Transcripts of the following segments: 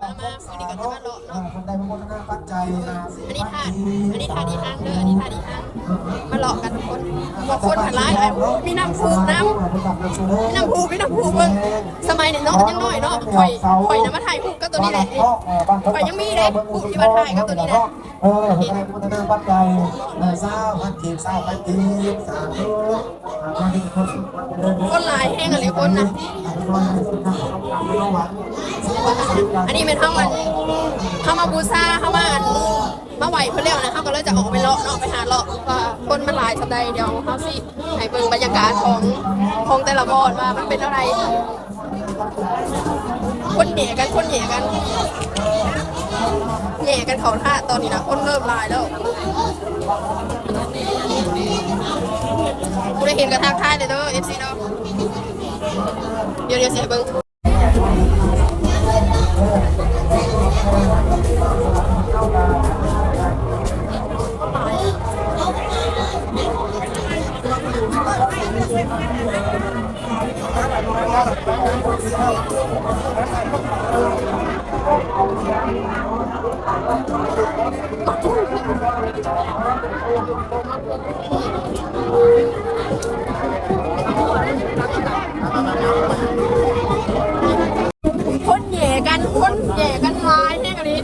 ມາ ມື້ນີ້ກໍຈະມາເລາະເນາະ ອັນນີ້ທ່າ ອັນນີ້ທ່າອີ່ຮັງເດີ ອັນນີ້ທ່າອີ່ຮັງ ມາເລາະກັນທຸກຄົນ ບາງຄົນກໍຫຼາຍ ມີນ້ຳພຸນ້ຳ ມີນ້ຳພຸ ມີນ້ຳພຸ ເບິ່ງ ສະໄໝນີ້ເນາະ ຍັງນ້ອຍເນາະ ຂ້ອຍ ຂ້ອຍນະມາຖ່າຍຮູບກັບໂຕນີ້ແຫຼະ ຂ້ອຍຍັງມີເດ້ ຮູບທີ່ວ່າຖ່າຍກັບໂຕນີ້ນະ ເອີ ແຕ່ບຸນທະນາປັດໄຈ ເອີ ຊາວພັນກີບ ຊາວພັນກີບ ສາທຸ ຄົນຫຼາຍແຮງອີ່ຫຼີຄົນນະ ອັນນີ້ແມ່ນເຮົາ ອັນ ເຮົາມາບູຊາ ເຮົາມາ ອັນ ມາໄຫວ້ເພິ່ນແລ້ວນະ ເຮົາກໍເລີຍຈະອອກໄປເລາະເນາະ ໄປຫາເລາະວ່າຄົນມັນຫຼາຍສ່ຳໃດ ດຽວເຮົາຊິໃຫ້ເບິ່ງບັນຍາກາດຂອງ ຂອງແຕ່ລະບ່ອນວ່າມັນເປັນແນວໃດ. ຄົນແຫຍ່ກັນ ຄົນແຫຍ່ກັນ ແຫຍ່ກັນເຂົ້າທາດຕອນນີ້ນະ ຄົນເລີ່ມຫຼາຍແລ້ວ ຜູ້ໃດເຫັນກໍທັກທາຍເດີ ເອັຟຊີ ເນາະ ດຽວ ດຽວຊິໃຫ້ເບິ່ງ. ຄົນແຫຍ່ກັນ ຄົນແຫຍ່ກັນຫຼາຍແຮງອີ່ຫຼີ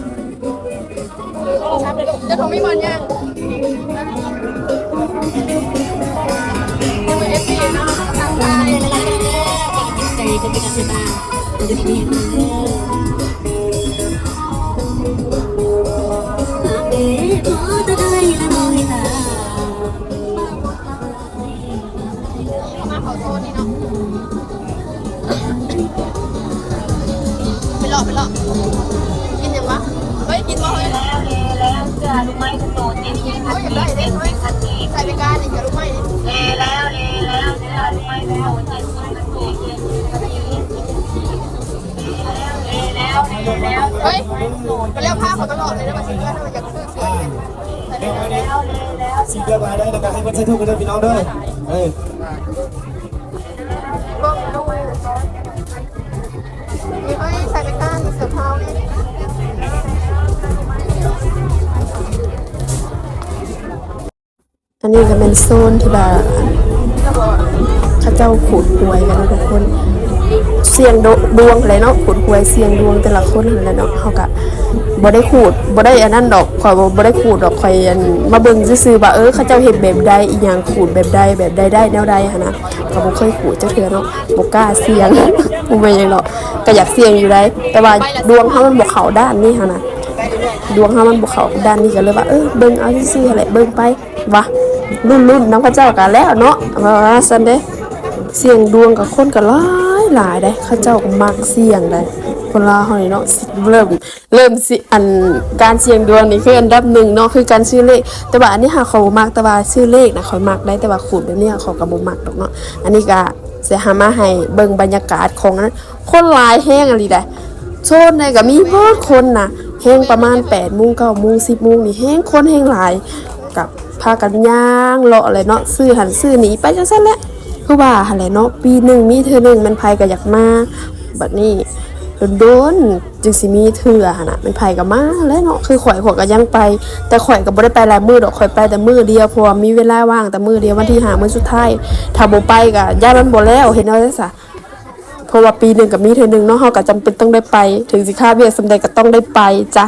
ຈະຕ້ອງມີບ່ອນຍ່າງ ເອັຟຊີ ເນາະ ທັກທາຍ. ເຂົ້າມາເຂົ້າໂຊນນີ້ເນາະ ໄປເລາະ ໄປເລາະ ກິນຫຍັງວະ ເຮີ້ຍ ກິນບໍ່ເຮີ້ຍ ເອີ ຢາກໄດ້ເດ້ເຮີ້ຍ ໃສ່ໄປການນີ້ ເສື້ອລູກໄມ້ນີ້ ເຮີ້ຍ ໄປແລ້ວ ພາເຂົາຕະຫຼອດເລີຍເດີ ວ່າຊິເມືອ ຢາກຊື້ເສື້ອ ຊິເລືອກລາຍໄດ້ ແລ້ວກໍໃຫ້ເພິ່ນໃສ່ຖົງເດີພີ່ນ້ອງເດີ ເອີ. ອັນນີ້ກໍແມ່ນໂຊນທີ່ວ່າ ເຂົາເຈົ້າຂູດຫວຍກັນເນາະທຸກຄົນ ສ່ຽງດວງຫັ້ນແຫຼະເນາະ ຂູດຫວຍສ່ຽງດວງແຕ່ລະຄົນຫັ້ນແຫຼະເນາະ ເຮົາກໍບໍ່ໄດ້ຂູດ ບໍ່ໄດ້ອັນນັ້ນດອກ ຂ້ອຍບໍ່ ບໍ່ໄດ້ຂູດດອກ ຂ້ອຍ ອັນ ມາເບິ່ງຊື່ໆ ວ່າ ເອີ ເຂົາເຈົ້າເຮັດແບບໃດ ອີ່ຫຍັງ ຂູດແບບໃດ ແບບໃດ ໄດ້ແນວໃດຫັ້ນນະ ກໍບໍ່ເຄີຍຂູດຈັກເທື່ອເນາະ ບໍ່ກ້າສ່ຽງ ບໍ່ແມ່ນຫຍັງດອກ ກໍຢາກສ່ຽງຢູ່ໃດ ແຕ່ວ່າດວງເຮົາມັນບໍ່ເຂົ້າດ້ານນີ້ຫັ້ນນະ ດວງເຮົາມັນບໍ່ເຂົ້າດ້ານນີ້ ກໍເລີຍວ່າ ເອີ ເບິ່ງເອົາຊື່ໆ ຫັ້ນແຫຼະ ເບິ່ງໄປ ວ່າລຸ້ນໆ ນຳເຂົາເຈົ້າກໍແລ້ວເນາະ ວ່າຊັ້ນເດ້ ສ່ຽງດວງກັບຄົນກໍຫຼາຍໆ ເດ້ ເຂົາເຈົ້າກໍມັກສ່ຽງໄດ໋ ຄົນລາວເຮົານີ້ເນາະ ເລີ່ມ ເລີ່ມຊິ ອັນ ການສ່ຽງດວງນີ້ຄືອັນດັບໜຶ່ງເນາະ ຄືການຊື້ເລກ ແຕ່ວ່າອັນນີ້ຫາຂ້ອຍບໍ່ມັກ ແຕ່ວ່າຊື້ເລກນະຂ້ອຍມັກໄດ໋ ແຕ່ວ່າຂູດແບບນີ້ຂ້ອຍກໍບໍ່ມັກດອກເນາະ ອັນນີ້ກໍຊິຫາມາໃຫ້ເບິ່ງບັນຍາກາດຂອງ ອັນ ຄົນຫຼາຍແຮງອີ່ຫຼີໃດ໋ ໂຊນໃດກໍມີໝົດຄົນນະ ແຮງປະມານແປດໂມງ ເກົ້າໂມງ ສິບໂມງນີ້ແຮງຄົນແຮງຫຼາຍ ກໍພາກັນຍ່າງເລາະແຫຼະເນາະ ຊື້ຫັ້ນຊື້ນີ້ໄປຈັ່ງຊັ້ນແຫຼະ ຄືວ່າຫັ້ນແຫຼະເນາະ ປີໜຶ່ງມີເທື່ອໜຶ່ງ ແມ່ນໃຜກໍຢາກມາ ບັດນີ້ດົນໆ ຈຶ່ງຊິມີເທື່ອຫັ້ນນະ ແມ່ນໃຜກໍມາແຫຼະເນາະ ຄືຂ້ອຍ ຂ້ອຍກໍຍັງໄປ ແຕ່ຂ້ອຍກໍບໍ່ໄດ້ໄປຫຼາຍມື້ດອກ ຂ້ອຍໄປແຕ່ມື້ດຽວ ເພາະວ່າມີເວລາວ່າງແຕ່ມື້ດຽວ ວັນທີຫ້າມື້ສຸດທ້າຍ ຖ້າບໍ່ໄປກໍຢ້ານມັນບໍ່ແລ້ວ ເຮັດແນວໃດຊະ ເພາະວ່າປີໜຶ່ງກໍມີເທື່ອໜຶ່ງເນາະ ເຮົາກໍຈຳເປັນຕ້ອງໄດ້ໄປ ເຖິງຊິຄາວຽກສ່ຳໃດກໍຕ້ອງໄດ້ໄປຈ້ະ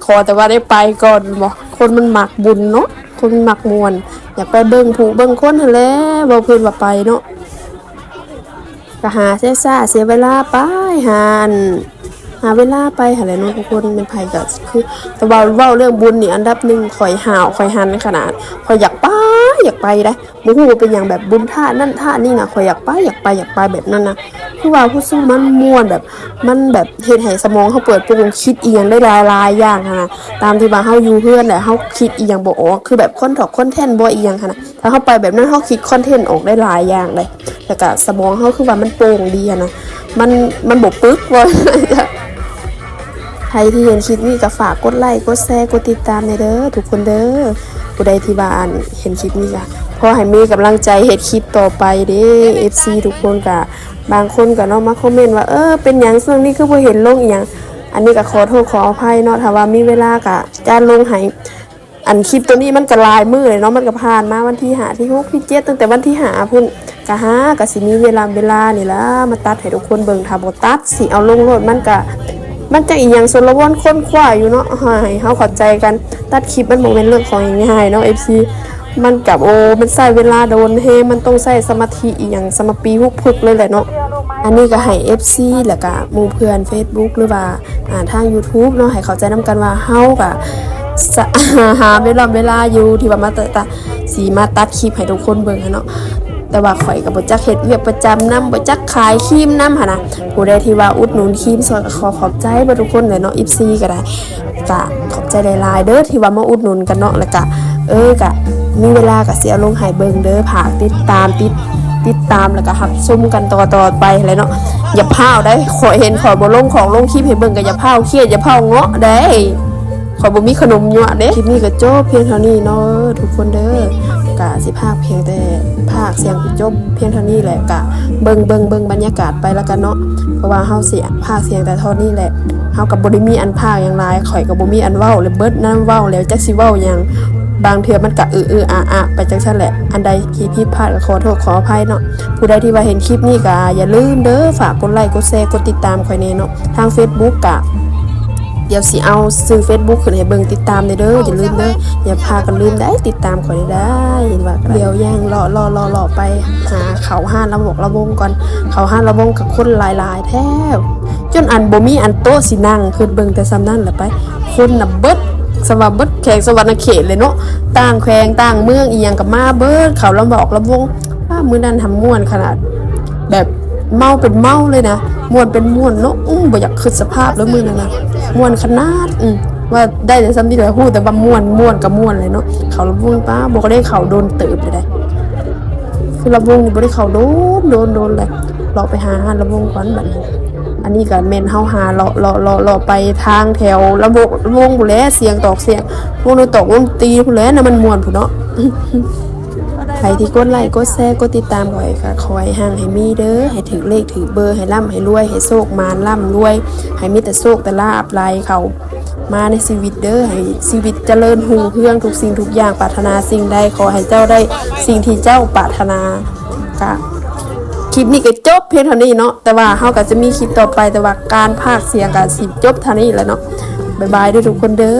ຂໍແຕ່ວ່າໄດ້ໄປກ່ອນ ແມ່ນບໍ່ ຄົນມັນມັກບຸນເນາະ ຄົນມັນມັກມ່ວນ ຢາກໄປເບິ່ງຜູ້ເບິ່ງຄົນຫັ້ນແຫຼະ ເວົ້າພື້ນວ່າໄປເນາະ ກໍຫາເສຍຊ້າເສຍເວລາໄປ ຫາອັນ ຫາເວລາໄປຫັ້ນແຫຼະເນາະທຸກຄົນ ແມ່ນໃຜກໍຄື ແຕ່ວ່າເວົ້າເລື່ອງບຸນນີ້ອັນດັບໜຶ່ງ ຂ້ອຍຫ້າວ ຂ້ອຍຫັນຂະໜາດ ຂ້ອຍຢາກໄປ ຢາກໄປໃດ໋ ບໍ່ຮູ້ວ່າເປັນຫຍັງ ແບບບຸນທາດນັ້ນທາດນີ້ນະ ຂ້ອຍຢາກໄປ ຢາກໄປ ຢາກໄປແບບນັ້ນນະ ຄືວ່າຮູ້ສຶກມັນມ່ວນ ແບບ ມັນແບບເຮັດໃຫ້ສະໝອງເຮົາເປີດໂປງ ຄິດອີ່ຫຍັງໄດ້ຫຼາຍໆຢ່າງຫັ້ນນະ ຕາມທີ່ວ່າເຮົາຢູ່ເຮືອນແຫຼະ ເຮົາຄິດອີ່ຫຍັງບໍ່ອອກ ຄືແບບຄອນທອກຄອນແທນບໍ່ ອີ່ຫຍັງຫັ້ນນະ ຖ້າເຮົາໄປແບບນັ້ນ ເຮົາຄິດຄອນເທັນອອກໄດ້ຫຼາຍຢ່າງເລີຍ ແລ້ວກະສະໝອງເຮົາຄືວ່າມັນໂປ່ງດີຫັ້ນນະ ມັນ ມັນບໍ່ປຶກ ເວົ້າ ໃຜທີ່ເຫັນຄລິບນີ້ກໍຝາກກົດໄລ ກົດແຊ ກົດຕິດຕາມແດ່ເດີທຸກຄົນເດີ ຜູ້ໃດທີ່ວ່າ ອັນ ເຫັນຄລິບນີ້ກໍຂໍໃຫ້ມີກຳລັງໃຈເຮັດຄລິບຕໍ່ໄປເດ້ ເອັຟຊີ ທຸກຄົນ ກໍບາງຄົນກໍເນາະ ມາຄອມເມັນວ່າ ເອີ ເປັນຫຍັງຊ່ວງນີ້ຄືບໍ່ເຫັນລົງອີ່ຫຍັງ ອັນນີ້ກໍຂໍໂທດຂໍອະໄພເນາະ ຖ້າວ່າມີເວລາກໍຈະລົງໃຫ້. ອັນຄລິບໂຕນີ້ມັນກໍຫຼາຍມື້ເລີຍເນາະ ມັນກໍຜ່ານມາວັນທີຫ້າ ທີຫົກ ທີເຈັດ ຕັ້ງແຕ່ວັນທີຫ້າພຸ້ນ ກໍຫາກໍຊິມີເວລາ ເວລານີ້ລະມາຕັດໃຫ້ທຸກຄົນເບິ່ງ. ຖ້າບໍ່ຕັດຊິເອົາລົງໂລດ ມັນກໍ ມັນຈັກອີ່ຫຍັງຊົນລະວົນຄົ້ນຄວ້າຢູ່ເນາະ ໃຫ້ເຮົາເຂົ້າໃຈກັນ. ຕັດຄລິບມັນບໍ່ແມ່ນເລື່ອງຂອງງ່າຍໆເນາະ ເອັຟຊີ ມັນກໍ ໂອ້ ມັນໃຊ້ເວລາດົນແຮງ ມັນຕ້ອງໃຊ້ສະມາທິອີ່ຫຍັງ ສະມາປີຮຸກພຶກເລີຍແຫຼະເນາະ. ອັນນີ້ກໍໃຫ້ ເອັຟຊີ ແລ້ວກໍໝູ່ເພື່ອນເຟສບຸກ ຫຼືວ່າ ອ່າ ທາງຢູທູບເນາະ ໃຫ້ເຂົ້າໃຈນຳກັນວ່າເຮົາກໍ ສະ ຫາເວລາ ເວລາຢູ່ທີ່ວ່າມາຕະ ຕະ ຊິມາຕັດຄລິບໃຫ້ທຸກຄົນເບິ່ງຫັ້ນເນາະ. ແຕ່ວ່າຂ້ອຍກໍບໍ່ຈັກເຮັດວຽກປະຈຳນຳ ບໍ່ຈັກຂາຍຄຣີມນຳຫັ້ນນະ. ຜູ້ໃດທີ່ວ່າອຸດໜູນຄຣີມຊ່ອຍກໍຂໍຂອບໃຈເບິດທຸກຄົນແຫຼະເນາະ ເອັຟຊີ ກໍໄດ້ ກໍຂອບໃຈຫຼາຍໆເດີທີ່ວ່າມາອຸດໜູນກັນເນາະ. ແລ້ວກໍ ເອີ ກໍມີເວລາກໍຊິເອົາລົງໃຫ້ເບິ່ງເດີ. ຝາກຕິດຕາມ ຕິດ ຕິດຕາມ ແລ້ວກໍຮັບຊົມກັນຕໍ່ໆໄປແຫຼະເນາະ. ຢ່າພ້າວໄດ໋ ຂ້ອຍເຫັນຂ້ອຍບໍ່ລົງຂອງລົງຄລິບໃຫ້ເບິ່ງ ກໍຢ່າພ້າວຄຽດ ຢ່າພ້າວເງາະໄດ໋. ຂ້ອຍບໍ່ມີຂະໜົມຍົວະເດ້. ຄລິບນີ້ກໍຈົບພຽງເທົ່ານີ້ເນາະທຸກຄົນເດີ. ກະຊິພາກພຽງແຕ່ ພາກສຽງຈົບພຽງເທົ່ານີ້ແຫຼະ. ກະເບິ່ງ ເບິ່ງ ເບິ່ງບັນຍາກາດໄປລະກັນເນາະ. ເພາະວ່າເຮົາຊິພາກສຽງແຕ່ທ່ອນນີ້ແຫຼະ. ເຮົາກໍບໍ່ໄດ້ມີອັນພາກຫຍັງຫຼາຍ. ຂ້ອຍກໍບໍ່ມີອັນເວົ້າ ແລ້ວເບິດນຳເວົ້າ ແລ້ວຈັກຊິເວົ້າຫຍັງ. ບາງເທື່ອມັນກະອືໆອາໆໄປຈັ່ງຊັ້ນແຫຼະ. ອັນໃດທີ່ຜິດພາດກໍຂໍໂທດຂໍອະໄພເນາະ. ຜູ້ໃດທີ່ວ່າເຫັນຄລິບນີ້ກໍຢ່າລືມເດີ ຝາກກົດໄລ ກົດແຊ ກົດຕິດຕາມຂ້ອຍແດ່ເນາະ. ທາງເຟສບຸກກະ ດຽວຊິເອົາຊື່ເຟສບຸກຂຶ້ນໃຫ້ເບິ່ງ ຕິດຕາມແດ່ເດີ. ຢ່າລືມເດີ ຢ່າພາກັນລືມໄດ໋ ຕິດຕາມຂ້ອຍແດ່ໄດ໋. ເຫັນວ່າດຽວຍ່າງເລາະໆໆໆໄປຫາເຂົ້າຮ້ານລຳວົງ ລຳວົງກ່ອນ. ເຂົ້າຮ້ານລຳວົງກໍຄົນຫຼາຍໆແທ້ ຈົນອັນບໍ່ມີອັນໂຕະຊິນັ່ງ. ຄິດເບິ່ງແຕ່ສ່ຳນັ້ນລະໄປ ຄົນນະເບິດ ສະວ່າເບິດແຂວງສະຫວັນນະເຂດເລີຍເນາະ. ຕ່າງແຂວງຕ່າງເມືອງອີ່ຫຍັງກໍມາເບິດ ເຂົ້າລຳວອກລຳວົງ. ອ້າ ມື້ນັ້ນຫຳມ່ວນຂະໜາດ ແບບເມົາເປັນເມົາເລີຍນະ ມ່ວນເປັນມ່ວນເນາະ. ອື ບໍ່ຢາກຄິດສະພາບເລີຍມື້ນັ້ນນະ ມ່ວນຂະໜາດ. ອື ວ່າໄດ້ແຕ່ສ່ຳນີ້ແຫຼະ ຮູ້ແຕ່ວ່າມ່ວນ ມ່ວນກໍມ່ວນແຫຼະເນາະ. ເຂົ້າລຳວົງ ປ້າ ບໍ່ໄດ້ເຂົ້າດົນເຕີບເລີຍໃດ໋. ຄືລຳວົງນີ້ບໍ່ໄດ້ເຂົ້າໂດນ ໂດນ ໂດນແຫຼະ. ເລາະໄປຫາຮ້ານລຳວົງກ່ອນບັດນີ້. ອັນນີ້ກໍແມ່ນເຮົາຫາເລາະ ເລາະ ເລາະ ເລາະໄປທາງແຖວລຳວົງ ລຳວົງພຸ້ນແຫຼະ ສຽງຕອກສຽງ ວົງດອນຕອກວົງຕີພຸ້ນແຫຼະ ນະມັນມ່ວນພຸ້ນເນາະ. ໃຜທີ່ກົດໄລ ກົດແຊ ກົດຕິດຕາມຂ້ອຍ ກໍຂໍໃຫ້ຮັ່ງໃຫ້ມີເດີ ໃຫ້ຖືກເລກຖືກເບີ ໃຫ້ລ່ຳໃຫ້ລວຍ ໃຫ້ໂຊກໝານລ່ຳລວຍ ໃຫ້ມີແຕ່ໂຊກແຕ່ລາບໄຫຼເຂົ້າມາໃນຊີວິດເດີ ໃຫ້ຊີວິດຈະເລີນຮຸ່ງເຮືອງ ທຸກສິ່ງທຸກຢ່າງ ປາດຖະໜາສິ່ງໃດ ຂໍໃຫ້ເຈົ້າໄດ້ສິ່ງທີ່ເຈົ້າປາດຖະໜາ. ກະຄລິບນີ້ກໍຈົບພຽງເທົ່ານີ້ເນາະ ແຕ່ວ່າເຮົາກໍຈະມີຄລິບຕໍ່ໄປ ແຕ່ວ່າການພາກສຽງກໍຊິຈົບເທົ່ານີ້ແຫຼະເນາະ. ບາຍບາຍເດີທຸກຄົນເດີ.